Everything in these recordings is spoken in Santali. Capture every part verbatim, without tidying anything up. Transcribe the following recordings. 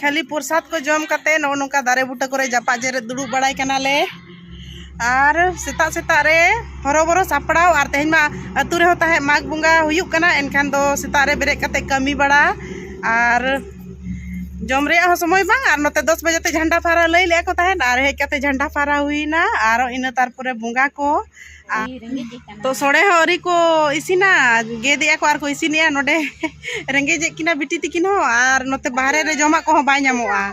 ᱠᱷᱟᱹᱞᱤ ᱯᱨᱚᱥᱟᱫ ᱠᱚ ᱡᱚᱢ ᱠᱟᱛᱮ ᱱᱚᱜᱼᱚ ᱱᱚᱝᱠᱟ ᱫᱟᱨᱮ ᱵᱩᱴᱟᱹ ᱠᱚᱨᱮ ᱡᱟᱯᱟᱜ ᱡᱮᱨᱮᱫ ᱫᱩᱲᱩᱵ ᱵᱟᱲᱟᱭ ᱠᱟᱱᱟᱞᱮ᱾ ᱟᱨ ᱥᱮᱛᱟᱜ ᱥᱮᱛᱟᱜ ᱨᱮ ᱦᱚᱨᱚᱵᱚᱨᱚ ᱥᱟᱯᱲᱟᱣ, ᱟᱨ ᱛᱮᱦᱮᱧ ᱢᱟ ᱟᱹᱛᱩ ᱨᱮᱦᱚᱸ ᱛᱟᱦᱮᱸᱫ ᱢᱟᱜᱽ ᱵᱚᱸᱜᱟ ᱦᱩᱭᱩᱜ ᱠᱟᱱᱟ, ᱮᱱᱠᱷᱟᱱ ᱫᱚ ᱥᱮᱛᱟᱜ ᱨᱮ ᱵᱮᱨᱮᱫ ᱠᱟᱛᱮ ᱠᱟᱹᱢᱤ ᱵᱟᱲᱟ ᱟᱨ ᱡᱚᱢ ᱨᱮᱭᱟᱜ ᱦᱚᱸ ᱥᱚᱢᱚᱭ ᱵᱟᱝ, ᱟᱨ ᱱᱚᱛᱮ ᱫᱚᱥ ᱵᱟᱡᱮ ᱛᱮ ᱡᱷᱟᱱᱰᱟ ᱯᱷᱟᱦᱨᱟ ᱞᱟᱹᱭ ᱞᱮᱫᱼᱟ ᱠᱚ ᱛᱟᱦᱮᱸᱫ, ᱟᱨ ᱦᱮᱡ ᱠᱟᱛᱮ ᱡᱷᱟᱱᱰᱟ ᱯᱷᱟᱦᱨᱟ ᱦᱩᱭᱱᱟ, ᱟᱨ ᱤᱱᱟᱹ ᱛᱟᱨᱯᱚᱨᱮ ᱵᱚᱸᱜᱟ ᱠᱚ᱾ ᱟᱨ ᱛᱚ ᱥᱚᱲᱮ ᱦᱚᱸ ᱟᱹᱣᱨᱤ ᱠᱚ ᱤᱥᱤᱱᱟ, ᱜᱮᱫᱮᱜᱼᱟ ᱠᱚ ᱟᱨ ᱠᱚ ᱤᱥᱤᱱᱮᱜᱼᱟ ᱱᱚᱰᱮ᱾ ᱨᱮᱸᱜᱮᱡᱮᱫ ᱠᱤᱱᱟ ᱵᱤᱴᱤ ᱛᱤᱠᱤᱱ ᱦᱚᱸ, ᱟᱨ ᱱᱚᱛᱮ ᱵᱟᱦᱨᱮ ᱨᱮ ᱡᱚᱢᱟᱜ ᱠᱚᱦᱚᱸ ᱵᱟᱭ ᱧᱟᱢᱚᱜᱼᱟ᱾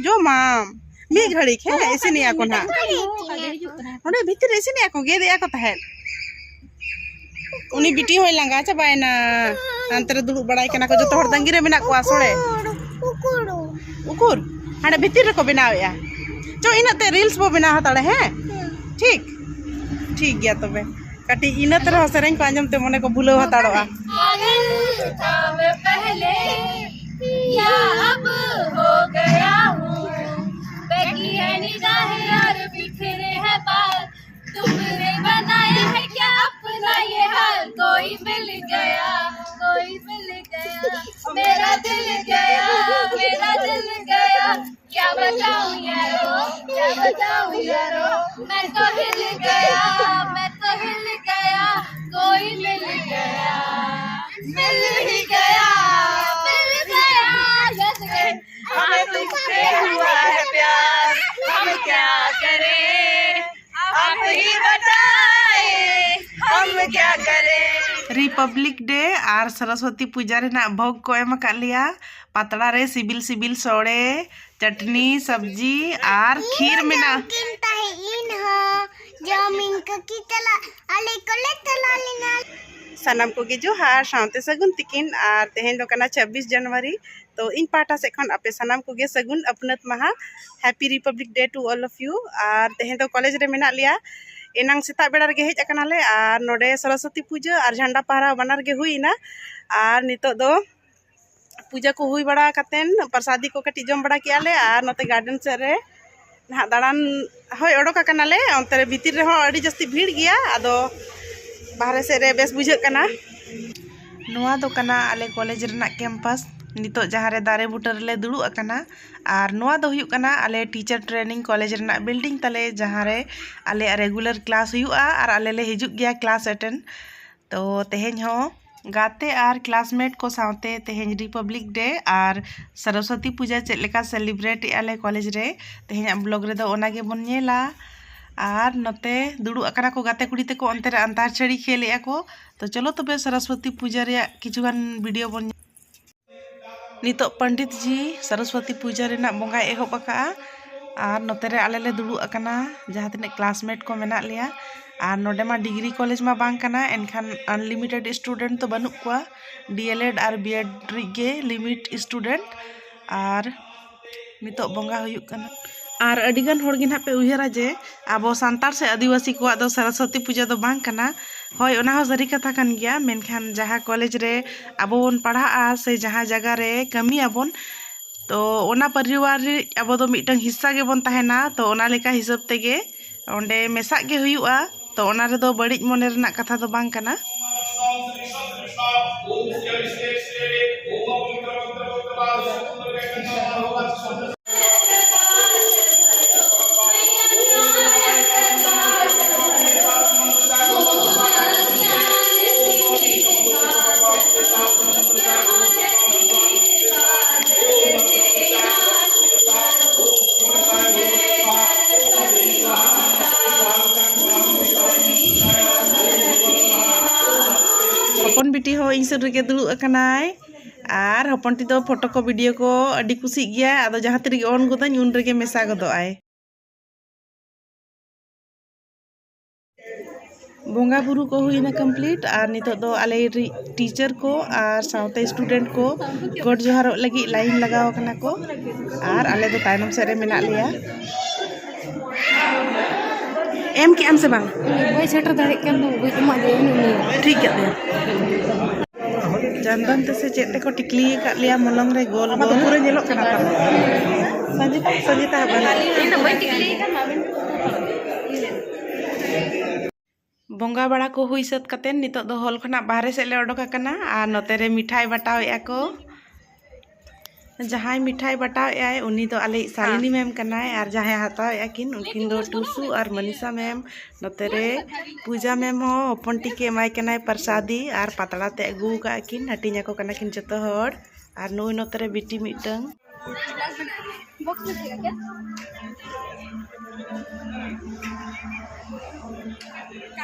ᱡᱚᱢᱟᱢ ᱢᱤᱫ ᱜᱷᱟᱹᱲᱤᱡ, ᱦᱮᱸ, ᱤᱥᱤᱱᱮᱜᱼᱟ ᱠᱚ ᱱᱟᱦᱟᱜ᱾ ᱱᱚᱰᱮ ᱵᱷᱤᱛᱤᱨ ᱨᱮ ᱤᱥᱤᱱᱮᱜᱼᱟ ᱠᱚ, ᱜᱮᱫᱮᱜᱼᱟ ᱠᱚ ᱛᱟᱦᱮᱸᱫ᱾ ᱩᱱᱤ ᱵᱤᱴᱤ ᱦᱚᱸᱭ ᱞᱟᱸᱜᱟ ᱪᱟᱵᱟᱭᱮᱱᱟ, ᱦᱟᱱᱛᱮ ᱨᱮ ᱫᱩᱲᱩᱵ ᱵᱟᱲᱟᱭ ᱠᱟᱱᱟ ᱠᱚ, ᱡᱚᱛᱚ ᱦᱚᱲ ᱛᱟᱺᱜᱤ ᱨᱮ ᱢᱮᱱᱟᱜ ᱠᱚᱣᱟ ᱥᱚᱲᱮ᱾ ᱩᱠᱩᱨ, ᱦᱟᱸᱰᱮ ᱵᱷᱤᱛᱤᱨ ᱨᱮᱠᱚ ᱵᱮᱱᱟᱣᱮᱜᱼᱟ᱾ ᱪᱚ, ᱤᱱᱟᱹᱜ ᱛᱮ ᱨᱤᱞᱥ ᱵᱚ ᱵᱮᱱᱟᱣ ᱦᱟᱛᱟᱲᱟ, ᱦᱮᱸ? ᱴᱷᱤᱠ, ᱴᱷᱤᱠ ᱜᱮᱭᱟ ᱛᱚᱵᱮ᱾ ᱠᱟᱹᱴᱤᱡ ᱤᱱᱟᱹ ᱛᱮ ᱨᱮᱦᱚᱸ ᱥᱮᱨᱮᱧ ᱠᱚ ᱟᱸᱡᱚᱢ ᱛᱮ ᱢᱚᱱᱮ ᱠᱚ ᱵᱷᱩᱞᱟᱹᱣ ᱦᱟᱛᱟᱲᱚᱜᱼᱟ᱾ पागल था मैं पहले, या अब हो गया हूँ। बहकी है निगाहें और बिखरे हैं बाल। तुमने बनाया है क्या अपना ये हाल? कोई मिल गया, कोई मिल गया। मेरा दिल गया, मेरा दिल गया। क्या बताऊं यारो, क्या बताऊं यारो। मैं तो हिल गया, मैं तो हिल गया। कोई मिल गया, मिल ही गया, मिल गया। हमें तुझसे हुआ है प्यार, हम क्या करें, आप ही बताएं, हम क्या करें। ᱨᱤᱯᱟᱵᱽᱞᱤᱠ ᱰᱮ ᱟᱨ ᱥᱚᱨᱚᱥᱚᱛᱤ ᱯᱩᱡᱟ ᱨᱮᱱᱟᱜ ᱵᱷᱳᱜᱽ ᱠᱚ ᱮᱢ ᱟᱠᱟᱫ ᱞᱮᱭᱟ᱾ ᱯᱟᱛᱲᱟ ᱨᱮ ᱥᱤᱵᱤᱞ ᱥᱤᱵᱤᱞ ᱥᱚᱲᱮ, ᱪᱟᱴᱱᱤ, ᱥᱚᱵᱽᱡᱤ ᱟᱨ ᱠᱷᱤᱨ ᱢᱮᱱᱟᱜᱼᱟ᱾ ᱠᱤᱱ ᱛᱟᱦᱮᱸ ᱤᱧ ᱦᱚᱸ ᱡᱚᱢᱤᱧ ᱠᱟᱹᱠᱤ ᱛᱟᱞᱟ ᱟᱞᱮ ᱠᱚᱞᱮ ᱪᱟᱞᱟᱣ ᱞᱮᱱᱟ᱾ ᱥᱟᱱᱟᱢ ᱠᱚᱜᱮ ᱡᱚᱦᱟᱨ, ᱥᱟᱶᱛᱮ ᱥᱟᱹᱜᱩᱱ ᱛᱤᱠᱤᱱ᱾ ᱟᱨ ᱛᱮᱦᱮᱧ ᱫᱚ ᱠᱟᱱᱟ ᱪᱷᱟᱵᱵᱤᱥ ᱡᱟᱱᱩᱣᱟᱨᱤ, ᱛᱚ ᱤᱧ ᱯᱟᱦᱴᱟ ᱥᱮᱫ ᱠᱷᱚᱱ ᱟᱯᱮ ᱥᱟᱱᱟᱢ ᱠᱚᱜᱮ ᱥᱟᱹᱜᱩᱱ ᱟᱹᱯᱱᱟᱹᱛ ᱢᱟᱦᱟ, Happy Republic Day to all of you᱾ ᱟᱨ ᱛᱮᱦᱮᱧ ᱫᱚ ᱠᱚᱞᱮᱡᱽ ᱨᱮ ᱢᱮᱱᱟᱜ ᱞᱮᱭᱟ, ᱮᱱᱟᱝ ᱥᱮᱛᱟᱜ ᱵᱮᱲᱟ ᱨᱮᱜᱮ ᱦᱮᱡ ᱟᱠᱟᱱᱟᱞᱮ᱾ ᱟᱨ ᱱᱚᱰᱮ ᱥᱚᱨᱚᱥᱚᱛᱤ ᱯᱩᱡᱟᱹ ᱟᱨ ᱡᱷᱟᱱᱰᱟ ᱯᱟᱦᱨᱟ ᱵᱟᱱᱟᱨ ᱜᱮ ᱦᱩᱭ ᱮᱱᱟ᱾ ᱟᱨ ᱱᱤᱛᱚᱜ ᱫᱚ ᱯᱩᱡᱟᱹ ᱠᱚ ᱦᱩᱭ ᱵᱟᱲᱟ ᱠᱟᱛᱮᱱ ᱯᱨᱚᱥᱟᱫᱤ ᱠᱚ ᱠᱟᱹᱴᱤᱡ ᱡᱚᱢ ᱵᱟᱲᱟ ᱠᱮᱜᱼᱟ ᱞᱮ, ᱟᱨ ᱱᱚᱛᱮ ᱜᱟᱨᱰᱮᱱ ᱥᱮᱫ ᱨᱮ ᱱᱟᱦᱟᱜ ᱫᱟᱬᱟᱱ ᱦᱳᱭ ᱚᱰᱚᱠ ᱟᱠᱟᱱᱟᱞᱮ᱾ ᱚᱱᱛᱮ ᱨᱮ ᱵᱷᱤᱛᱤᱨ ᱨᱮᱦᱚᱸ ᱟᱹᱰᱤ ᱡᱟᱹᱥᱛᱤ ᱵᱷᱤᱲ ᱜᱮᱭᱟ, ᱟᱫᱚ ᱵᱟᱦᱨᱮ ᱥᱮᱫ ᱨᱮ ᱵᱮᱥ ᱵᱩᱡᱷᱟᱹᱜ ᱠᱟᱱᱟ᱾ ᱱᱚᱣᱟ ᱫᱚ ᱠᱟᱱᱟ ᱟᱞᱮ ᱠᱚᱞᱮᱡᱽ ᱨᱮᱱᱟᱜ ᱠᱮᱢᱯᱟᱥ᱾ ᱱᱤᱛᱚᱜ ᱡᱟᱦᱟᱸ ᱨᱮ ᱫᱟᱨᱮ ᱵᱩᱴᱟᱹ ᱨᱮᱞᱮ ᱫᱩᱲᱩᱵ ᱟᱠᱟᱱᱟ, ᱟᱨ ᱱᱚᱣᱟ ᱫᱚ ᱦᱩᱭᱩᱜ ᱠᱟᱱᱟ ᱟᱞᱮ teacher training college ᱨᱮᱱᱟᱜ building ᱛᱟᱞᱮ, ᱡᱟᱦᱟᱸ ᱨᱮ ᱟᱞᱮᱭᱟᱜ regular class ᱦᱩᱭᱩᱜᱼᱟ ᱟᱨ ᱟᱞᱮ ᱞᱮ ᱦᱤᱡᱩᱜ ᱜᱮᱭᱟ class attend᱾ ᱛᱚ ᱛᱮᱦᱮᱧ ᱦᱚᱸ ᱜᱟᱛᱮ ᱟᱨ classmate ᱠᱚ ᱥᱟᱶᱛᱮ ᱛᱮᱦᱮᱧ Republic Day ᱟᱨ ᱥᱚᱨᱚᱥᱚᱛᱤ ᱯᱩᱡᱟ ᱪᱮᱫ ᱞᱮᱠᱟ celebrate ᱮᱜᱼᱟ ᱞᱮ college ᱨᱮ, ᱛᱮᱦᱮᱧᱟᱜ vlog ᱨᱮᱫᱚ ᱚᱱᱟ ᱜᱮᱵᱚᱱ ᱧᱮᱞᱟ᱾ ᱟᱨ ᱱᱚᱛᱮ ᱫᱩᱲᱩᱵ ᱟᱠᱟᱱᱟ ᱠᱚ ᱜᱟᱛᱮ ᱠᱩᱲᱤ ᱛᱟᱠᱚ, ᱚᱱᱛᱮ ᱨᱮ ᱟᱱᱛᱟᱨᱪᱷᱟᱹᱲᱤ ᱠᱷᱮᱞ ᱮᱜᱼᱟ ᱠᱚ᱾ ᱛᱚ ᱪᱚᱞᱚ ᱛᱚᱵᱮ ᱥᱚᱨᱚᱥᱚᱛᱤ ᱯᱩᱡᱟ ᱨᱮᱭᱟᱜ ᱠᱤᱪᱷᱩᱜᱟᱱ video ᱵᱚᱱ ᱧᱮᱞ᱾ ᱱᱤᱛᱚᱜ ᱯᱚᱱᱰᱤᱛ ᱡᱤ ᱥᱚᱨᱚᱥᱚᱛᱤ ᱯᱩᱡᱟ ᱨᱮᱱᱟᱜ ᱵᱚᱸᱜᱟᱭ ᱮᱦᱚᱵ ᱟᱠᱟᱜᱼᱟ᱾ ᱟᱨ ᱱᱚᱛᱮ ᱨᱮ ᱟᱞᱮ ᱞᱮ ᱫᱩᱲᱩᱵ ᱟᱠᱟᱱᱟ, ᱡᱟᱦᱟᱸ ᱛᱤᱱᱟᱹᱜ classmate ᱠᱚ ᱢᱮᱱᱟᱜ ᱞᱮᱭᱟ᱾ ᱟᱨ ᱱᱚᱰᱮ ᱢᱟ degree college ᱢᱟ ᱵᱟᱝ ᱠᱟᱱᱟ, ᱮᱱᱠᱷᱟᱱ unlimited student ᱫᱚ ᱵᱟᱹᱱᱩᱜ ᱠᱚᱣᱟ᱾ D.El.Ed ᱟᱨ B.Ed ᱨᱤᱡ ᱜᱮ limit student᱾ ᱟᱨ ᱱᱤᱛᱚᱜ ᱵᱚᱸᱜᱟ ᱦᱩᱭᱩᱜ ᱠᱟᱱᱟ᱾ ᱟᱨ ᱟᱹᱰᱤᱜᱟᱱ ᱦᱚᱲ ᱜᱮ ᱱᱟᱦᱟᱜ ᱯᱮ ᱩᱭᱦᱟᱹᱨᱟ ᱡᱮ ᱟᱵᱚ ᱥᱟᱱᱛᱟᱲ ᱥᱮ ᱟᱹᱫᱤᱵᱟᱹᱥᱤ ᱠᱚᱣᱟᱜ ᱫᱚ ᱥᱚᱨᱚᱥᱚᱛᱤ ᱯᱩᱡᱟᱹ ᱫᱚ ᱵᱟᱝ ᱠᱟᱱᱟ᱾ ᱦᱳᱭ, ᱚᱱᱟ ᱦᱚᱸ ᱥᱟᱹᱨᱤ ᱠᱟᱛᱷᱟ ᱠᱟᱱ ᱜᱮᱭᱟ, ᱢᱮᱱᱠᱷᱟᱱ ᱡᱟᱦᱟᱸ college ᱨᱮ ᱟᱵᱚ ᱵᱚᱱ ᱯᱟᱲᱦᱟᱜᱼᱟ ᱥᱮ ᱡᱟᱦᱟᱸ ᱡᱟᱭᱜᱟ ᱨᱮ ᱠᱟᱹᱢᱤᱭᱟᱵᱚᱱ, ᱛᱚ ᱚᱱᱟ ᱯᱚᱨᱤᱵᱟᱨ ᱨᱮ ᱟᱵᱚ ᱫᱚ ᱢᱤᱫᱴᱟᱝ ᱦᱤᱥᱥᱟ ᱜᱮᱵᱚᱱ ᱛᱟᱦᱮᱱᱟ᱾ ᱛᱚ ᱚᱱᱟ ᱞᱮᱠᱟ ᱦᱤᱥᱟᱹᱵ ᱛᱮᱜᱮ ᱚᱸᱰᱮ ᱢᱮᱥᱟᱜ ᱜᱮ ᱦᱩᱭᱩᱜᱼᱟ᱾ ᱛᱚ ᱚᱱᱟ ᱨᱮᱫᱚ ᱵᱟᱹᱲᱤᱡ ᱢᱚᱱᱮ ᱨᱮᱱᱟᱜ ᱠᱟᱛᱷᱟ ᱫᱚ ᱵᱟᱝ ᱠᱟᱱᱟ᱾ ᱦᱚᱯᱚᱱ ᱵᱤᱴᱤ ᱦᱚᱸ ᱤᱧ ᱥᱩᱨ ᱨᱮᱜᱮ ᱫᱩᱲᱩᱵ ᱟᱠᱟᱱᱟᱭ᱾ ᱟᱨ ᱦᱚᱯᱚᱱ ᱴᱤ ᱫᱚ ᱯᱷᱳᱴᱳ ᱠᱚ ᱵᱷᱤᱰᱤᱭᱳ ᱠᱚ ᱟᱹᱰᱤ ᱠᱩᱥᱤᱜ ᱜᱮᱭᱟ᱾ ᱟᱫᱚ ᱡᱟᱦᱟᱸ ᱛᱤᱨᱮᱜᱮ ᱚᱱ ᱜᱚᱫᱟᱹᱧ, ᱩᱱ ᱨᱮᱜᱮ ᱢᱮᱥᱟ ᱜᱚᱫᱚᱜ ᱟᱭ᱾ ᱵᱚᱸᱜᱟ ᱵᱩᱨᱩ ᱠᱚ ᱦᱩᱭᱱᱟ complete, ᱟᱨ ᱱᱤᱛᱚᱜ ᱫᱚ ᱟᱞᱮ ᱨᱤ-, teacher ᱠᱚ ᱟᱨ ᱥᱟᱶᱛᱮ student ᱠᱚ ᱜᱚᱰ ᱡᱚᱦᱟᱨᱚᱜ ᱞᱟᱹᱜᱤᱫ line ᱞᱟᱜᱟᱣ ᱟᱠᱟᱱᱟ ᱠᱚ, ᱟᱨ ᱟᱞᱮ ᱫᱚ ᱛᱟᱭᱱᱚᱢ ᱥᱮᱫ ᱨᱮ ᱢᱮᱱᱟᱜ ᱞᱮᱭᱟ᱾ ᱮᱢ ᱠᱮᱜ ᱟᱢ ᱥᱮ ᱵᱟᱝ? ᱵᱟᱭ ᱥᱮᱴᱮᱨ ᱫᱟᱲᱮᱭᱟᱜ ᱠᱟᱱ ᱫᱚ, ᱵᱟᱹᱧ ᱮᱢᱟᱫᱮᱭᱟ ᱩᱱᱤ᱾ ᱴᱷᱤᱠ ᱜᱮᱭᱟ᱾ ᱪᱟᱸᱫᱚᱱ ᱛᱮᱥᱮ ᱪᱮᱫ ᱛᱮᱠᱚ ᱴᱤᱠᱞᱤ ᱟᱠᱟᱫ ᱞᱮᱭᱟ ᱢᱚᱞᱚᱝ ᱨᱮ ᱜᱳᱞ ᱟᱢᱟᱜ ᱫᱚ ᱜᱳᱞ᱾ ᱯᱩᱨᱟᱹ ᱧᱮᱞᱚᱜ ᱠᱟᱱᱟ ᱛᱚ᱾ ᱥᱚᱧᱡᱤᱛᱟ, ᱥᱚᱧᱡᱤᱛᱟ ᱦᱟᱵᱟᱱᱟ᱾ ᱤᱧ ᱫᱚ ᱵᱟᱹᱧ ᱴᱤᱠᱞᱤ ᱟᱠᱟᱱ, ᱟᱵᱮᱱ ᱠᱚ ᱠᱚ ᱤᱭᱟᱹ ᱞᱮᱫ᱾ ᱵᱚᱸᱜᱟ ᱵᱟᱲᱟ ᱠᱚ ᱦᱩᱭ ᱥᱟᱹᱛ ᱠᱟᱛᱮᱫ ᱱᱤᱛᱚᱜ ᱫᱚ hall ᱠᱷᱚᱱᱟᱜ ᱵᱟᱦᱨᱮ ᱥᱮᱫ ᱞᱮ ᱚᱰᱚᱠ ᱟᱠᱟᱱᱟ ᱟᱨ ᱱᱚᱛᱮ ᱨᱮ ᱢᱤᱴᱷᱟᱭ ᱵᱟᱴᱟᱣᱮᱫᱼᱟ ᱠᱚ᱾ ᱡᱟᱦᱟᱸᱭ ᱢᱤᱴᱷᱟᱭ ᱵᱟᱴᱟᱣᱮᱫ ᱟᱭ, ᱩᱱᱤ ᱫᱚ ᱟᱞᱮᱭᱤᱡ ᱥᱟᱞᱤᱱᱤ ᱢᱮᱢ ᱠᱟᱱᱟᱭ, ᱟᱨ ᱡᱟᱦᱟᱸᱭ ᱦᱟᱛᱟᱣᱮᱫᱼᱟ ᱠᱤᱱ, ᱩᱱᱠᱤᱱ ᱫᱚ ᱴᱩᱥᱩ ᱟᱨ ᱢᱚᱱᱤᱥᱟ ᱢᱮᱢ᱾ ᱱᱚᱛᱮ ᱨᱮ ᱯᱩᱡᱟ ᱢᱮᱢ ᱦᱚᱸ ᱦᱚᱯᱚᱱ ᱴᱤ ᱠᱮ ᱮᱢᱟᱭ ᱠᱟᱱᱟᱭ ᱯᱨᱚᱥᱟᱫᱤ, ᱟᱨ ᱯᱟᱛᱲᱟ ᱛᱮ ᱟᱹᱜᱩ ᱟᱠᱟᱫ ᱠᱤᱱ, ᱦᱟᱹᱴᱤᱧ ᱟᱠᱚ ᱠᱟᱱᱟ ᱠᱤᱱ ᱡᱚᱛᱚ ᱦᱚᱲ᱾ ᱟᱨ ᱱᱩᱭ ᱱᱚᱛᱮ ᱨᱮ ᱵᱤᱴᱤ ᱢᱤᱫᱴᱟᱹᱝ᱾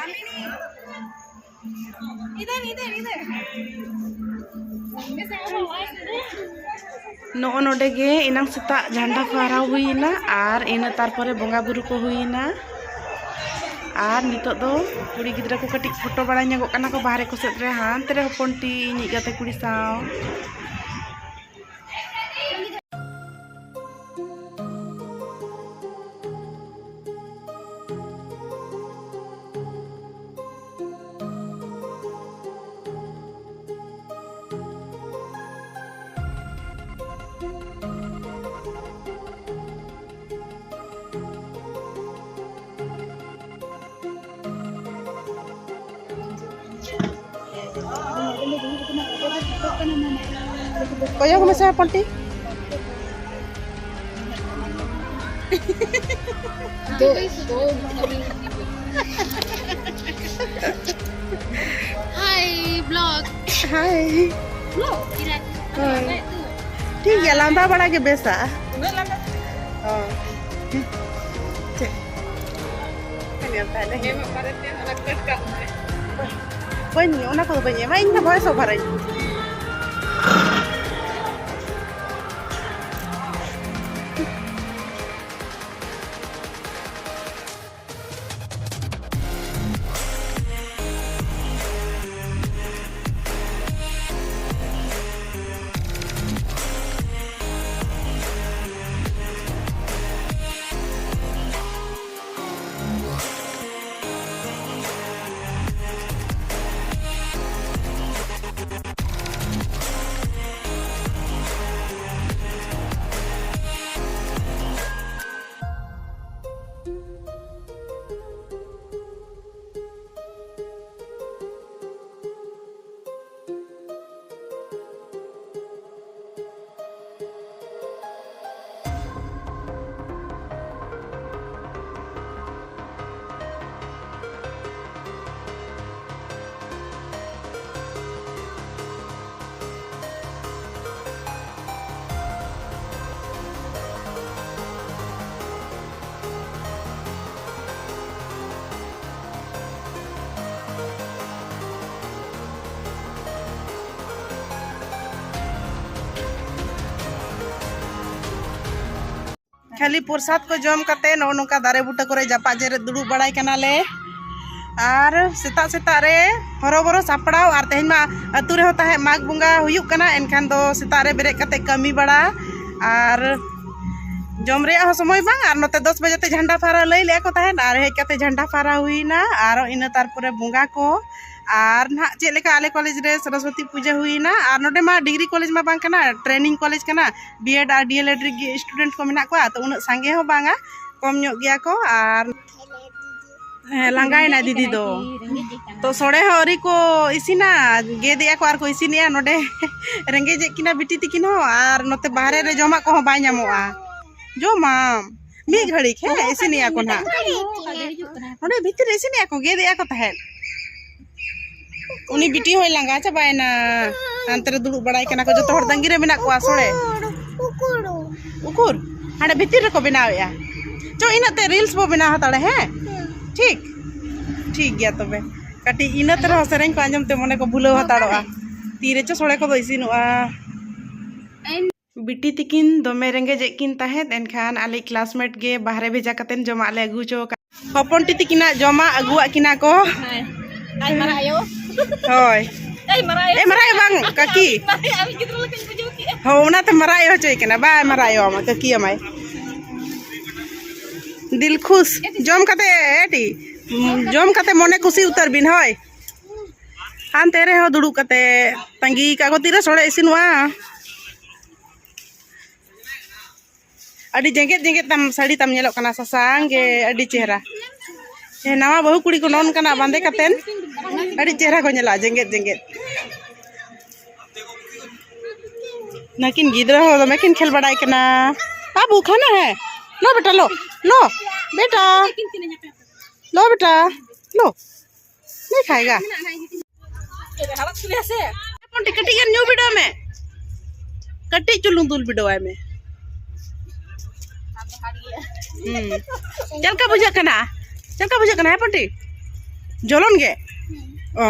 ᱱᱚᱜᱼᱚ ᱱᱚᱰᱮ ᱜᱮ ᱮᱱᱟᱝ ᱥᱮᱛᱟᱜ ᱡᱷᱟᱱᱰᱟ ᱯᱷᱟᱦᱨᱟᱣ ᱦᱩᱭᱮᱱᱟ, ᱟᱨ ᱤᱱᱟᱹ ᱛᱟᱨᱯᱚᱨᱮ ᱵᱚᱸᱜᱟ ᱵᱩᱨᱩ ᱠᱚ ᱦᱩᱭᱮᱱᱟ᱾ ᱟᱨ ᱱᱤᱛᱚᱜ ᱫᱚ ᱠᱩᱲᱤ ᱜᱤᱫᱽᱨᱟᱹ ᱠᱚ ᱠᱟᱹᱴᱤᱡ ᱯᱷᱳᱴᱳ ᱵᱟᱲᱟ ᱧᱚᱜᱚᱜ ᱠᱟᱱᱟ ᱠᱚ ᱵᱟᱦᱨᱮ ᱠᱚ ᱥᱮᱫ ᱨᱮ, ᱦᱟᱱᱛᱮ ᱨᱮ ᱦᱚᱯᱚᱱ ᱴᱤ ᱤᱧᱤᱡ ᱜᱟᱛᱮ ᱠᱩᱲᱤ ᱥᱟᱶ᱾ ᱠᱚᱭᱚᱜ ᱢᱮᱥᱮ ᱦᱚᱯᱚᱱ ᱴᱤ᱾ ᱦᱟᱭ, ᱵᱞᱚᱜ᱾ ᱦᱟᱭ᱾ ᱵᱞᱚᱜ? ᱦᱳᱭ᱾ ᱴᱷᱤᱠ ᱜᱮᱭᱟ, ᱞᱟᱸᱫᱟ ᱵᱟᱲᱟ ᱜᱮ ᱵᱮᱥᱟ᱾ ᱩᱱᱟᱹᱜ ᱞᱟᱸᱫᱟ? ᱦᱳᱭ᱾ ᱪᱮᱫ? ᱧᱮᱞ ᱛᱟᱦᱞᱮ᱾ ᱢᱮᱢᱟᱜ ᱵᱟᱨᱮᱛᱮ ᱚᱱᱟ ᱠᱟᱴ ᱠᱟᱜ ᱢᱮ᱾ ᱵᱟᱹᱧ, ᱚᱱᱟ ᱠᱚᱫᱚ ᱵᱟᱹᱧ ᱮᱢᱟ, ᱤᱧ ᱫᱚ voice over ᱟᱹᱧ᱾ ᱠᱷᱟᱹᱞᱤ ᱯᱨᱚᱥᱟᱫ ᱠᱚ ᱡᱚᱢ ᱠᱟᱛᱮ ᱱᱚᱜᱼᱚ ᱱᱚᱝᱠᱟ ᱫᱟᱨᱮ ᱵᱩᱴᱟᱹ ᱠᱚᱨᱮ ᱡᱟᱯᱟᱜ ᱡᱮᱨᱮᱫ ᱫᱩᱲᱩᱵ ᱵᱟᱲᱟᱭ ᱠᱟᱱᱟᱞᱮ᱾ ᱟᱨ ᱥᱮᱛᱟᱜ ᱥᱮᱛᱟᱜ ᱨᱮ ᱦᱚᱨᱚᱵᱚᱨᱚ ᱥᱟᱯᱲᱟᱣ, ᱟᱨ ᱛᱮᱦᱮᱧ ᱢᱟ ᱟᱹᱛᱩ ᱨᱮᱦᱚᱸ ᱛᱟᱦᱮᱸᱫ ᱢᱟᱜᱽ ᱵᱚᱸᱜᱟ ᱦᱩᱭᱩᱜ ᱠᱟᱱᱟ, ᱮᱱᱠᱷᱟᱱ ᱫᱚ ᱥᱮᱛᱟᱜ ᱨᱮ ᱵᱮᱨᱮᱫ ᱠᱟᱛᱮ ᱠᱟᱹᱢᱤ ᱵᱟᱲᱟ ᱟᱨ ᱡᱚᱢ ᱨᱮᱭᱟᱜ ᱦᱚᱸ ᱥᱚᱢᱚᱭ ᱵᱟᱝ᱾ ᱟᱨ ᱱᱚᱛᱮ ᱫᱚᱥ ᱵᱟᱡᱮ ᱛᱮ ᱡᱷᱟᱱᱰᱟ ᱯᱷᱟᱨᱟ ᱞᱟᱹᱭ ᱞᱮᱫᱼᱟ ᱠᱚ ᱛᱟᱦᱮᱸᱫ, ᱟᱨ ᱦᱮᱡ ᱠᱟᱛᱮ ᱡᱷᱟᱱᱰᱟ ᱯᱷᱟᱨᱟ ᱦᱩᱭᱱᱟ᱾ ᱟᱨ ᱤᱱᱟᱹ ᱛᱟᱨᱯᱚᱨᱮ ᱵᱚᱸᱜᱟ ᱠᱚ, ᱟᱨ ᱱᱟᱦᱟᱜ ᱪᱮᱫ ᱞᱮᱠᱟ ᱟᱞᱮ ᱠᱚᱞᱮᱡᱽ ᱨᱮ ᱥᱚᱨᱚᱥᱚᱛᱤ ᱯᱩᱡᱟᱹ ᱦᱩᱭᱱᱟ᱾ ᱟᱨ ᱱᱚᱰᱮ ᱢᱟ ᱰᱤᱜᱽᱨᱤ ᱠᱚᱞᱮᱡᱽ ᱢᱟ ᱵᱟᱝ ᱠᱟᱱᱟ, ᱴᱨᱮᱱᱤᱝ ᱠᱚᱞᱮᱡᱽ ᱠᱟᱱᱟ᱾ ᱵᱤ ᱮᱰ ᱟᱨ ᱰᱤ ᱮᱞ ᱮᱰ ᱨᱮᱜᱮ ᱥᱴᱩᱰᱮᱱᱴ ᱠᱚ ᱢᱮᱱᱟᱜ ᱠᱚᱣᱟ, ᱛᱚ ᱩᱱᱟᱹᱜ ᱥᱟᱸᱜᱮ ᱦᱚᱸ ᱵᱟᱝᱟ, ᱠᱚᱢ ᱧᱚᱜ ᱜᱮᱭᱟ ᱠᱚ᱾ ᱟᱨ ᱦᱮᱸ, ᱞᱟᱸᱜᱟᱭᱮᱱᱟ ᱫᱤᱫᱤ ᱫᱚ᱾ ᱛᱚ ᱥᱚᱲᱮ ᱦᱚᱸ ᱟᱹᱣᱨᱤ ᱠᱚ ᱤᱥᱤᱱᱟ, ᱜᱮᱫᱮᱜᱼᱟ ᱠᱚ ᱟᱨ ᱠᱚ ᱤᱥᱤᱱᱮᱜᱼᱟ᱾ ᱱᱚᱰᱮ ᱨᱮᱸᱜᱮᱡᱮᱫ ᱠᱤᱱᱟ ᱵᱤᱴᱤ ᱛᱤᱠᱤᱱ ᱦᱚᱸ, ᱟᱨ ᱱᱚᱛᱮ ᱵᱟᱦᱨᱮ ᱨᱮ ᱡᱚᱢᱟᱜ ᱠᱚᱦᱚᱸ ᱵᱟᱭ ᱧᱟᱢᱚᱜᱼᱟ᱾ ᱡᱚᱢᱟᱢ ᱢᱤᱫ ᱜᱷᱟᱹᱲᱤᱡ, ᱦᱮᱸ, ᱤᱥᱤᱱᱮᱜᱼᱟ ᱠᱚ ᱱᱟᱦᱟᱜ᱾ ᱱᱚᱰᱮ ᱵᱷᱤᱛᱤᱨ ᱨᱮ ᱤᱥᱤᱱᱮᱜᱼᱟ ᱠᱚ, ᱜᱮᱫᱮᱜᱼᱟ ᱠᱚ ᱛᱟᱦᱮᱸᱫ᱾ ᱩᱱᱤ ᱵᱤᱴᱤ ᱦᱚᱸᱭ ᱞᱟᱸᱜᱟ ᱪᱟᱵᱟᱭᱮᱱᱟ᱾ ᱦᱟᱱᱛᱮ ᱨᱮ ᱫᱩᱲᱩᱵ ᱵᱟᱲᱟᱭ ᱠᱟᱱᱟ ᱠᱚ, ᱡᱚᱛᱚ ᱦᱚᱲ ᱛᱟᱺᱜᱤ ᱨᱮ ᱢᱮᱱᱟᱜ ᱠᱚᱣᱟ᱾ ᱥᱚᱲᱮ ᱩᱠᱩᱨ, ᱦᱟᱸᱰᱮ ᱵᱷᱤᱛᱤᱨ ᱨᱮᱠᱚ ᱵᱮᱱᱟᱣᱮᱫᱼᱟ᱾ ᱪᱚ, ᱤᱱᱟᱹᱜ ᱛᱮ ᱨᱤᱞᱥ ᱵᱚ ᱵᱮᱱᱟᱣ ᱦᱟᱛᱟᱲᱟ, ᱦᱮᱸ? ᱴᱷᱤᱠ, ᱴᱷᱤᱠ ᱜᱮᱭᱟ ᱛᱚᱵᱮ᱾ ᱠᱟᱹᱴᱤᱡ ᱤᱱᱟᱹ ᱛᱮ ᱨᱮᱦᱚᱸ ᱥᱮᱨᱮᱧ ᱠᱚ ᱟᱸᱡᱚᱢ ᱛᱮ ᱢᱚᱱᱮ ᱠᱚ ᱵᱷᱩᱞᱟᱹᱣ ᱦᱟᱛᱟᱲᱚᱜᱼᱟ᱾ ᱛᱤᱨᱮ ᱪᱚ ᱥᱚᱲᱮ ᱠᱚᱫᱚ ᱤᱥᱤᱱᱚᱜᱼᱟ᱾ ᱵᱤᱴᱤ ᱛᱤᱠᱤᱱ ᱫᱚᱢᱮ ᱨᱮᱸᱜᱮᱡ ᱮᱫ ᱠᱤᱱ ᱛᱟᱦᱮᱸᱫ, ᱮᱱᱠᱷᱟᱱ ᱟᱞᱮ ᱠᱞᱟᱥᱢᱮᱴ ᱜᱮ ᱵᱟᱦᱨᱮ ᱵᱷᱮᱡᱟ ᱠᱟᱛᱮᱱ ᱡᱚᱢᱟᱜ ᱞᱮ ᱟᱹᱜᱩ ᱦᱚᱪᱚ ᱟᱠᱟᱫ᱾ ᱦᱚᱯᱚᱱ ᱴᱤ ᱛᱤᱠᱤᱱᱟᱜ ᱡᱚᱢᱟᱜ ᱟᱹᱜᱩᱣᱟᱜ ᱠᱤᱱᱟ ᱠᱚ᱾ ᱦᱳᱭ᱾ ᱟᱡ ᱢᱟᱨᱟᱝ ᱟᱭᱳ᱾ ᱦᱳᱭ᱾ ᱮᱭ ᱢᱟᱨᱟᱝ ᱟᱭᱳ᱾ ᱮ ᱢᱟᱨᱟᱝ ᱟᱭᱳ ᱵᱟᱝ, ᱠᱟᱹᱠᱤ᱾ ᱟᱢᱤᱡ ᱜᱤᱫᱽᱨᱟᱹ ᱞᱮᱠᱟᱧ ᱵᱩᱡᱷᱟᱹᱣ ᱠᱮᱜᱼᱟ᱾ ᱦᱳ, ᱚᱱᱟᱛᱮ ᱢᱟᱨᱟᱝ ᱟᱭᱳ ᱦᱚᱪᱚᱭ ᱠᱟᱱᱟ᱾ ᱵᱟᱭ ᱢᱟᱨᱟᱝ ᱟᱭᱳ ᱟᱢᱟ, ᱠᱟᱹᱠᱤ ᱟᱢᱟᱭ᱾ ᱫᱤᱞ ᱠᱷᱩᱥ᱾ ᱡᱚᱢ ᱠᱟᱛᱮ ᱮᱴᱤ, ᱡᱚᱢ ᱠᱟᱛᱮ ᱢᱚᱱᱮ ᱠᱩᱥᱤ ᱩᱛᱟᱹᱨ ᱵᱤᱱ, ᱦᱳᱭ᱾ ᱦᱟᱱᱛᱮ ᱨᱮᱦᱚᱸ ᱫᱩᱲᱩᱵ ᱠᱟᱛᱮ ᱛᱟᱺᱜᱤ ᱠᱟᱜ ᱠᱚ, ᱛᱤᱨᱮ ᱥᱚᱲᱮ ᱤᱥᱤᱱᱚᱜᱼᱟ᱾ ᱟᱹᱰᱤ ᱡᱮᱜᱮᱫ ᱡᱮᱜᱮᱫ ᱛᱟᱢ ᱥᱟᱹᱲᱤ ᱛᱟᱢ ᱧᱮᱞᱚᱜ ᱠᱟᱱᱟ, ᱥᱟᱥᱟᱝ ᱜᱮ, ᱟᱹᱰᱤ ᱪᱮᱦᱨᱟ᱾ ᱦᱮᱸ, ᱱᱟᱣᱟ ᱵᱟᱹᱦᱩ ᱠᱩᱲᱤ ᱠᱚ ᱱᱚᱝᱠᱟᱱᱟᱜ ᱵᱟᱸᱫᱮ ᱠᱟᱛᱮᱱ ᱟᱹᱰᱤ ᱪᱮᱦᱨᱟ ᱠᱚ ᱧᱮᱞᱚᱜᱼᱟ, ᱡᱮᱜᱮᱫ ᱡᱮᱜᱮᱫ᱾ ᱱᱟᱹᱠᱤᱱ ᱜᱤᱫᱽᱨᱟᱹ ᱦᱚᱸ ᱫᱚᱢᱮ ᱠᱤᱱ ᱠᱷᱮᱞ ᱵᱟᱲᱟᱭ ᱠᱟᱱᱟ᱾ ᱵᱟᱹᱵᱩ ᱠᱷᱟᱱᱟ ᱦᱮᱸ, ᱞᱚ ᱵᱮᱴᱟ, ᱞᱚ, ᱞᱚ, ᱵᱮᱴᱟ, ᱞᱚ ᱵᱮᱴᱟ, ᱞᱚ᱾ नहीं खाएगा? ᱦᱚᱯᱚᱱ ᱴᱤ, ᱠᱟᱹᱴᱤᱡ ᱜᱟᱱ ᱧᱩ ᱵᱤᱰᱟᱹᱣ ᱢᱮ, ᱠᱟᱹᱴᱤᱡ ᱪᱩᱞᱩᱝ ᱫᱩᱞ ᱵᱤᱰᱟᱹᱣᱟᱭ ᱢᱮ᱾ ᱦᱩᱸ᱾ ᱪᱮᱫ ᱞᱮᱠᱟ ᱵᱩᱡᱷᱟᱹᱜ ᱠᱟᱱᱟ? ᱪᱮᱫ ᱞᱮᱠᱟ ᱵᱩᱡᱷᱟᱹᱜ ᱠᱟᱱᱟ ᱦᱚᱯᱚᱱ ᱴᱤ? ᱡᱚᱞᱚᱱ ᱜᱮ? ᱚ᱾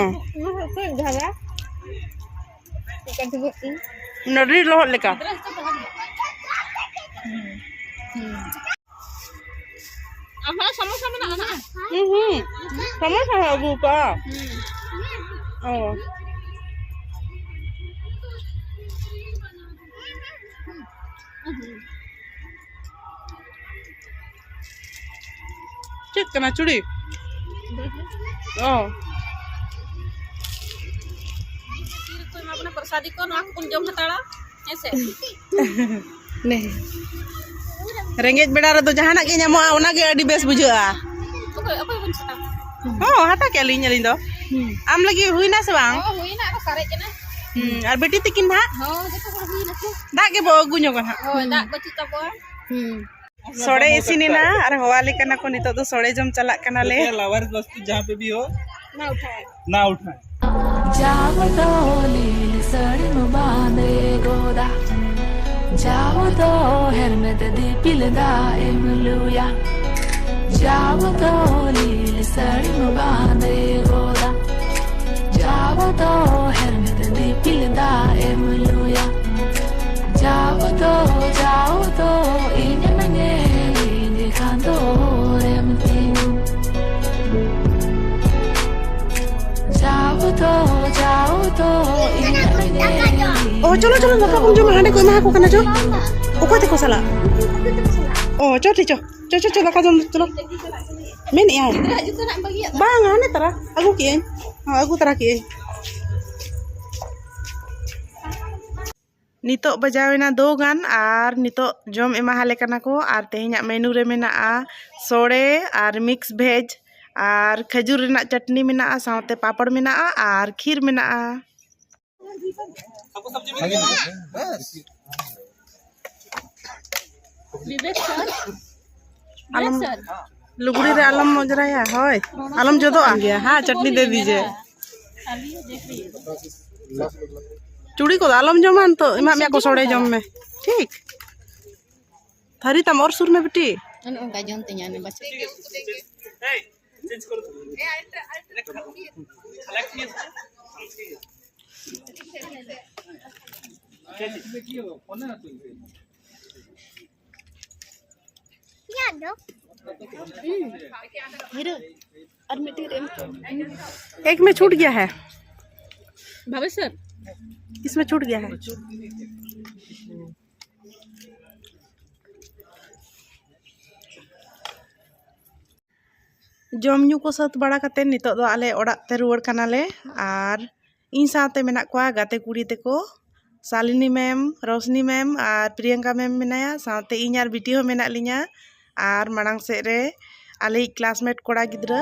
ᱚᱱᱟ ᱨᱤᱞ ᱞᱚᱦᱚᱫ ᱞᱮᱠᱟ᱾ ᱦᱩᱸ᱾ ᱟᱢ ᱦᱚᱸ ᱥᱟᱢᱳᱥᱟ ᱢᱮᱱᱟᱜᱼᱟ ᱱᱟᱦᱟᱜ? ᱦᱩᱸ, ᱦᱩᱸ᱾ ᱥᱟᱢᱳᱥᱟ ᱦᱚᱸ ᱟᱹᱜᱩ ᱠᱟᱜᱼᱟ᱾ ᱚ᱾ ᱪᱮᱫ ᱠᱟᱱᱟ ᱪᱩᱲᱤ? ᱚ᱾ ᱛᱤ ᱨᱮᱠᱚ ᱮᱢᱟ ᱵᱚᱱᱟ ᱯᱨᱚᱥᱟᱫᱤ ᱠᱚ, ᱱᱚᱣᱟ ᱠᱚᱵᱚᱱ ᱡᱚᱢ ᱦᱟᱛᱟᱲᱟ, ᱦᱮᱸ ᱥᱮ? ᱱᱮ᱾ ᱨᱮᱸᱜᱮᱡ ᱵᱮᱲᱟ ᱨᱮᱫᱚ ᱡᱟᱦᱟᱱᱟᱜ ᱜᱮ ᱧᱟᱢᱚᱜᱼᱟ, ᱚᱱᱟ ᱜᱮ ᱟᱹᱰᱤ ᱵᱮᱥ ᱵᱩᱡᱷᱟᱹᱜᱼᱟ᱾ ᱚᱠᱚᱭ, ᱚᱠᱚᱭ ᱵᱚᱱ ᱥᱟᱵᱟ? ᱦᱚᱸ, ᱦᱟᱛᱟᱣ ᱠᱮᱜᱼᱟ ᱞᱤᱧ ᱟᱹᱞᱤᱧ ᱫᱚ᱾ ᱦᱩᱸ᱾ ᱟᱢ ᱞᱟᱹᱜᱤᱫ ᱦᱩᱭᱱᱟ ᱥᱮ ᱵᱟᱝ? ᱦᱚᱸ, ᱦᱩᱭᱱᱟ, ᱟᱨᱚ ᱥᱟᱨᱮᱡ ᱠᱟᱱᱟ᱾ ᱦᱩᱸ, ᱟᱨ ᱵᱤᱴᱤ ᱛᱤᱠᱤᱱ ᱱᱟᱦᱟᱜ? ᱦᱚᱸ, ᱡᱚᱛᱚ ᱦᱚᱲ ᱦᱩᱭᱱᱟ ᱠᱚ᱾ ᱫᱟᱜ ᱜᱮᱵᱚ ᱟᱹᱜᱩ ᱧᱚᱜᱟ ᱱᱟᱦᱟᱜ᱾ ᱦᱳᱭ, ᱫᱟᱜ ᱵᱟᱹᱪᱩᱜ ᱛᱟᱵᱚᱣᱟ᱾ ᱦᱩᱸ᱾ ᱥᱚᱲᱮ ᱤᱥᱤᱱ ᱮᱱᱟ ᱟᱨ ᱦᱚᱦᱚ ᱟᱞᱮ ᱠᱟᱱᱟ ᱠᱚ, ᱱᱤᱛᱚᱜ ᱫᱚ ᱥᱚᱲᱮ ᱡᱚᱢ ᱪᱟᱞᱟᱜ ᱠᱟᱱᱟᱞᱮ᱾ ᱞᱟᱣᱟᱨᱤᱥ ᱵᱟᱥᱛᱤ ᱡᱟᱦᱟᱸ ᱯᱮ ᱵᱷᱤ ᱦᱳ, ᱱᱟ ᱩᱴᱷᱟᱭᱮ᱾ ᱱᱟ ᱩᱴᱷᱟᱭᱮ᱾ ᱡᱟᱣ ᱫᱚ ᱞᱤᱞ ᱥᱟᱹᱲᱤᱢ ᱵᱟᱸᱫᱮ ᱜᱚᱫᱟ, ᱡᱟᱣ ᱫᱚ ᱦᱮᱨᱢᱮᱫ ᱫᱤᱯᱤᱞ ᱫᱟᱜ ᱮᱢ ᱞᱩᱭᱟ, ᱡᱟᱣ ᱫᱚ ᱞᱤᱞ ᱥᱟᱹᱲᱤᱢ ᱵᱟᱸᱫᱮ ᱜᱚᱫᱟ, ᱡᱟᱣ ᱫᱚ ᱦᱮᱨᱢᱮᱫ ᱫᱤᱯᱤᱞ ᱫᱟᱜ ᱮᱢ ᱞᱩᱭᱟ᱾ ᱡᱟᱣ ᱫᱚ, ᱡᱟᱣ ᱫᱚ ᱤᱧᱮᱢ ᱧᱮᱞᱤᱧ ᱠᱷᱟᱱ ᱫᱚᱨᱮᱢ ᱛᱤᱸᱜᱩ᱾ ᱡᱟᱣ ᱫᱚ, ᱡᱟᱣ ᱫᱚ ᱤᱧᱮᱢ ᱧᱮᱞᱤᱧ ᱚ, ᱪᱚᱞᱚ, ᱪᱚᱞᱚ, ᱫᱟᱠᱟ ᱵᱚᱱ ᱡᱚᱢᱟ, ᱦᱟᱸᱰᱮ ᱠᱚ ᱮᱢᱟ ᱠᱚ ᱠᱟᱱᱟ, ᱪᱚ᱾ ᱚᱠᱚᱭ ᱛᱟᱠᱚ ᱥᱟᱞᱟᱜ? ᱚ, ᱪᱚ, ᱴᱷᱤᱠ, ᱪᱚ, ᱪᱚ, ᱪᱚ, ᱪᱚ, ᱫᱟᱠᱟ ᱡᱚᱢ, ᱪᱚᱞᱚ᱾ ᱢᱮᱱᱮᱜᱼᱟᱭ᱾ ᱵᱟᱝ, ᱦᱟᱱᱮ ᱛᱟᱨᱟ ᱟᱹᱜᱩ ᱠᱮᱜᱼᱟᱹᱧ᱾ ᱦᱚᱸ, ᱟᱹᱜᱩ ᱛᱟᱨᱟ ᱠᱮᱜᱼᱟᱹᱧ᱾ ᱱᱤᱛᱚᱜ ᱵᱟᱡᱟᱣᱮᱱᱟ ᱫᱩ ᱜᱟᱱ ᱟᱨ ᱱᱤᱛᱚᱜ ᱡᱚᱢ ᱮᱢᱟᱦᱟᱞᱮ ᱠᱟᱱᱟ ᱠᱚ᱾ ᱟᱨ ᱛᱮᱦᱮᱧᱟᱜ ᱢᱮᱱᱩ ᱨᱮ ᱢᱮᱱᱟᱜᱼᱟ ᱥᱚᱲᱮ ᱟᱨ ᱢᱤᱠᱥ ᱵᱷᱮᱡᱽ ᱟᱨ ᱠᱷᱟᱹᱡᱩᱨ ᱨᱮᱱᱟᱜ ᱪᱟᱴᱱᱤ ᱢᱮᱱᱟᱜᱼᱟ, ᱥᱟᱶᱛᱮ ᱯᱟᱯᱚᱲ ᱢᱮᱱᱟᱜᱼᱟ ᱟᱨ ᱠᱷᱤᱨ ᱢᱮᱱᱟᱜᱼᱟ᱾ ᱵᱤᱵᱮᱠ ᱥᱟᱨ, ᱟᱞᱚᱢ, ᱵᱤᱵᱮᱠ ᱥᱟᱨ᱾ ᱞᱩᱜᱽᱲᱤ ᱨᱮ ᱟᱞᱚᱢ ᱚᱡᱽᱨᱟᱭᱟ, ᱦᱳᱭ, ᱟᱞᱚᱢ ᱡᱚᱫᱚᱜᱼᱟ᱾ ᱜᱮᱭᱟ, ᱦᱮᱸ, ᱪᱟᱴᱱᱤ ᱫᱮ ᱫᱤᱡᱮ᱾ ᱪᱩᱲᱤ ᱠᱚᱫᱚ ᱟᱞᱚᱢ ᱡᱚᱢᱟ, ᱱᱤᱛᱚᱜ ᱮᱢᱟᱜ ᱢᱮᱭᱟ ᱠᱚ ᱥᱚᱲᱮ, ᱡᱚᱢ ᱢᱮ, ᱴᱷᱤᱠ? ᱛᱷᱟᱹᱨᱤ ᱛᱟᱢ ᱚᱨ ᱥᱩᱨ ᱢᱮ ᱵᱤᱴᱤ᱾ ᱚᱱᱮ ᱚᱱᱠᱟ ᱡᱚᱢ ᱛᱤᱧᱟ ᱚᱱᱮ ᱵᱟᱪᱷᱟ᱾ हीरो। और मिट्टी रे। एक में छूट गया है। भावेश सर। इसमें छूट गया है। ᱡᱚᱢ ᱧᱩ ᱠᱚ ᱥᱟᱹᱛ ᱵᱟᱲᱟ ᱠᱟᱛᱮ ᱱᱤᱛᱚᱜ ᱫᱚ ᱟᱞᱮ ᱚᱲᱟᱜ ᱛᱮ ᱨᱩᱣᱟᱹᱲ ᱠᱟᱱᱟᱞᱮ᱾ ᱟᱨ ᱤᱧ ᱥᱟᱶᱛᱮ ᱢᱮᱱᱟᱜ ᱠᱚᱣᱟ ᱜᱟᱛᱮ ᱠᱩᱲᱤ ᱛᱟᱠᱚ, ᱥᱟᱞᱤᱱᱤ ᱢᱮᱢ, ᱨᱳᱥᱱᱤ ᱢᱮᱢ ᱟᱨ ᱯᱨᱤᱭᱟᱝᱠᱟ ᱢᱮᱢ ᱢᱮᱱᱟᱭᱟ, ᱥᱟᱶᱛᱮ ᱤᱧ ᱟᱨ ᱵᱤᱴᱤ ᱦᱚᱸ ᱢᱮᱱᱟᱜ ᱞᱤᱧᱟ᱾ ᱟᱨ ᱢᱟᱲᱟᱝ ᱥᱮᱫ ᱨᱮ ᱟᱞᱮᱭᱤᱡ ᱠᱞᱟᱥᱢᱮᱴ ᱠᱚᱲᱟ ᱜᱤᱫᱽᱨᱟᱹ᱾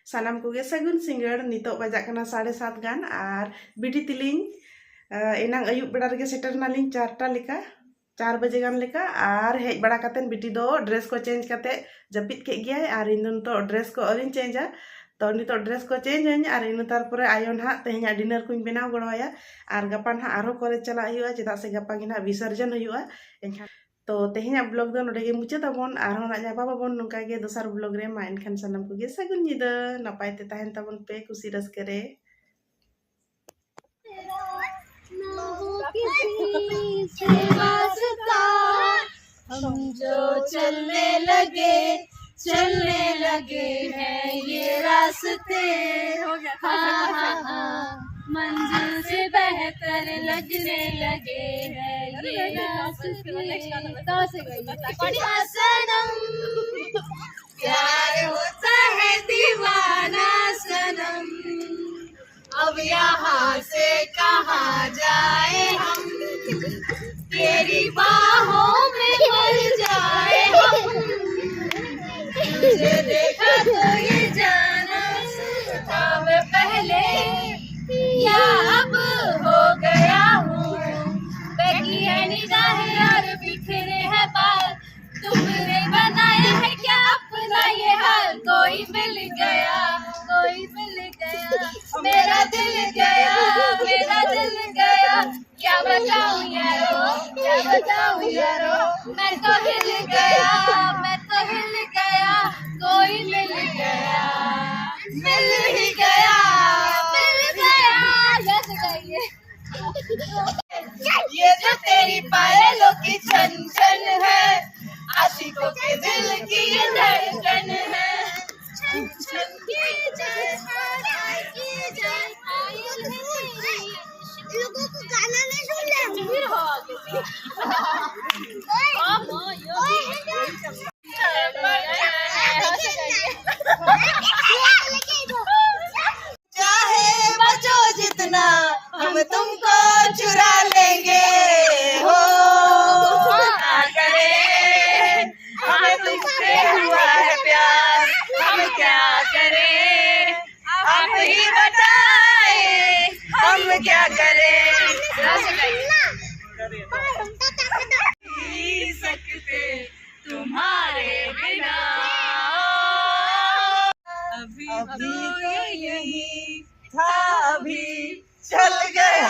ᱥᱟᱱᱟᱢ ᱠᱚᱜᱮ ᱥᱟᱹᱜᱩᱱ ᱥᱤᱸᱜᱟᱹᱲ᱾ ᱱᱤᱛᱚᱜ ᱵᱟᱡᱟᱜ ᱠᱟᱱᱟ ᱥᱟᱲᱮ ᱥᱟᱛ ᱜᱟᱱ ᱟᱨ ᱵᱤᱴᱤ ᱛᱤᱞᱤᱧ, ᱮ, ᱮᱱᱟᱝ ᱟᱹᱭᱩᱵ ᱵᱮᱲᱟ ᱨᱮᱜᱮ ᱥᱮᱴᱮᱨ ᱱᱟᱞᱤᱧ ᱪᱟᱨᱴᱟ ᱞᱮᱠᱟ, ᱪᱟᱨ ᱵᱟᱡᱮ ᱜᱟᱱ ᱞᱮᱠᱟ᱾ ᱟᱨ ᱦᱮᱡ ᱵᱟᱲᱟ ᱠᱟᱛᱮᱫ ᱵᱤᱴᱤ ᱫᱚ ᱰᱨᱮᱥ ᱠᱚ ᱪᱮᱧᱡᱽ ᱠᱟᱛᱮᱫ ᱡᱟᱹᱯᱤᱫ ᱠᱮᱫ ᱜᱮᱭᱟᱭ ᱟᱨ ᱤᱧ ᱫᱚ ᱱᱤᱛᱚᱜ ᱰᱨᱮᱥ ᱠᱚ ᱟᱹᱣᱨᱤᱧ ᱪᱮᱧᱡᱟ᱾ ᱛᱚ ᱱᱤᱛᱚᱜ ᱰᱨᱮᱥ ᱠᱚ ᱪᱮᱧᱡᱽ ᱟᱹᱧ ᱟᱨ ᱤᱱᱟᱹ ᱛᱟᱨᱯᱚᱨᱮ ᱟᱭᱳ ᱱᱟᱦᱟᱜ ᱛᱮᱦᱮᱧᱟᱜ ᱰᱤᱱᱟᱨ ᱠᱚᱧ ᱵᱮᱱᱟᱣ ᱜᱚᱲᱚ ᱟᱭᱟ᱾ ᱟᱨ ᱜᱟᱯᱟ ᱱᱟᱦᱟᱜ ᱟᱨᱦᱚᱸ ᱠᱚᱞᱮᱡᱽ ᱪᱟᱞᱟᱜ ᱦᱩᱭᱩᱜᱼᱟ, ᱪᱮᱫᱟᱜ ᱥᱮ ᱜᱟᱯᱟ ᱜᱮ ᱱᱟᱦᱟᱜ ᱵᱤᱥᱚᱨᱡᱚᱱ ᱦᱩᱭᱩᱜᱼᱟ᱾ ᱮᱱᱠᱷᱟᱱ ᱛᱚ ᱛᱮᱦᱮᱧᱟᱜ ᱵᱞᱚᱜ ᱫᱚ ᱱᱚᱰᱮ ᱜᱮ ᱢᱩᱪᱟᱹᱫ ᱟᱵᱚᱱ, ᱟᱨᱦᱚᱸ ᱱᱟᱜ ᱧᱟᱯᱟᱢ ᱟᱵᱚᱱ ᱱᱚᱝᱠᱟ ᱜᱮ ᱫᱚᱥᱟᱨ ᱵᱞᱚᱜ ᱨᱮ᱾ ᱢᱟ ᱮᱱᱠᱷᱟᱱ ᱥᱟᱱᱟᱢ ᱠᱚᱜᱮ ᱥᱟᱹᱜᱩᱱ ᱧᱤᱫᱟᱹ, ᱱᱟᱯᱟᱭ ᱛᱮ ᱛᱟᱦᱮᱱ ᱛᱟᱵᱚᱱ ᱯᱮ ᱠᱩᱥᱤ ᱨᱟᱹᱥᱠᱟᱹ ᱨᱮ᱾ ना हो किसी से वास्ता, हम जो चलने लगे, चलने लगे हैं ये रास्ते। हाँ, हाँ, हाँ, मंजिल से बेहतर लगने लगे हैं ये रास्ते। सनम, प्यार होता है दीवाना सनम। अब यहाँ से कहाँ जाए हम, तेरी बाहों में मर जाए हम। तुझे देखा तो ये जाना था मैं पहले, या अब दिल गया, मेरा दिल गया, क्या बताऊं यारो, क्या बताऊं यारो, मैं तो हिल गया, मैं तो हिल गया, कोई मिल गया, मिल ही गया, मिल गया। ये जो तेरी पायलों की छन छन है, आशिकों के दिल की ये धड़कन है। छन छन की जय, छन की जय, पायल है तेरी। लोगों को गाना नहीं सुन ले। चाहे बचो जितना, हम तुमको चुरा लेंगे। हो क्या करें, हमें तुमसे हुआ है प्यार, हम क्या करें, आप ही बताएं, हम क्या करें। जी सकते तुम्हारे बिना। अभी अभी तो यही था, अभी चल गया।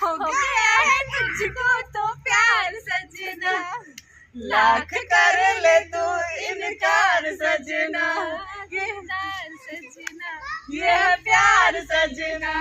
हो गया है तुझको तो प्यार सजना, लाख कर ले तू इनकार सजना। ये प्यार सजना, ये प्यार सजना।